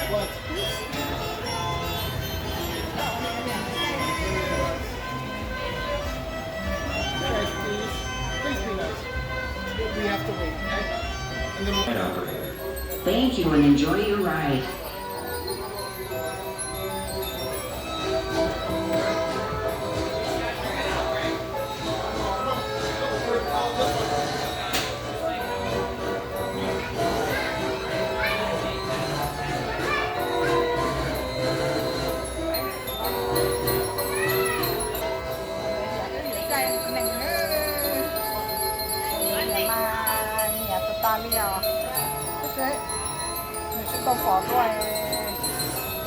What? Guys, please, please be nice. We have to wait, okay? And then we'll Thank you and enjoy your ride. Nws tsis tau pom dua,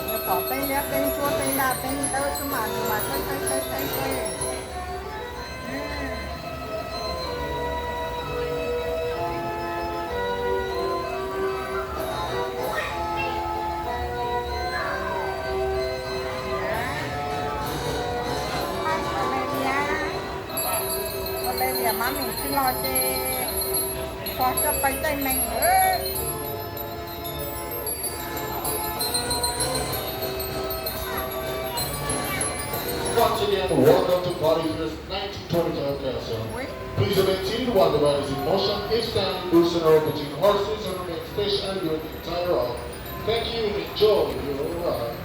nws pom teeb liab teeb ntsuab teeb daj teeb dawb xwb mas nws mas saib saib saib saib saib. Ua le niam mab mim tsis los ces tso coj pais caij nees lawm. Once again, welcome to Body Fest nineteen twenty-five Castle. Please remain seated while the ride is in motion. If standing, do so now between horses and remain stationary during the entire ride. Thank you and enjoy your ride.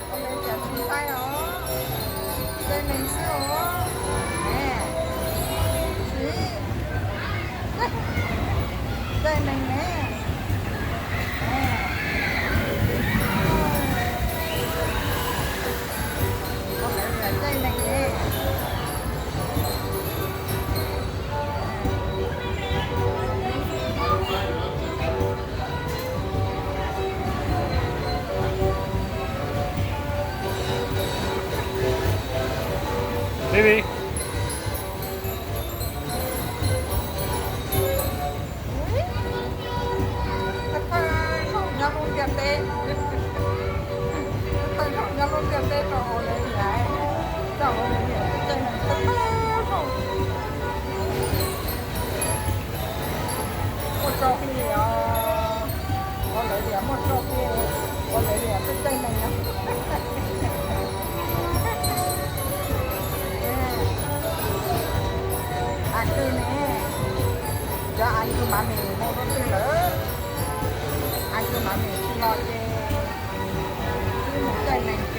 Ua le tias tsis ntshai os, caij nees xwb os. Tsis, caij nees ne. Ua le tias caij nees ne. Baby. Thawj zaug nyob lub ntiaj teb, thawj zaug nyob lub ntiaj teb rau hauv lawv yav, coj hauv lawv yav caij nees thawj zaug. Muaj tso hli os, hauv lawv yav muaj tso hli, hauv lawv yav peb caij nees. Av kwj ne, cov av kwj Mav Mim mus rau twg lawm? Av kwj Mav Mim tsis los ces wb mus caij nees.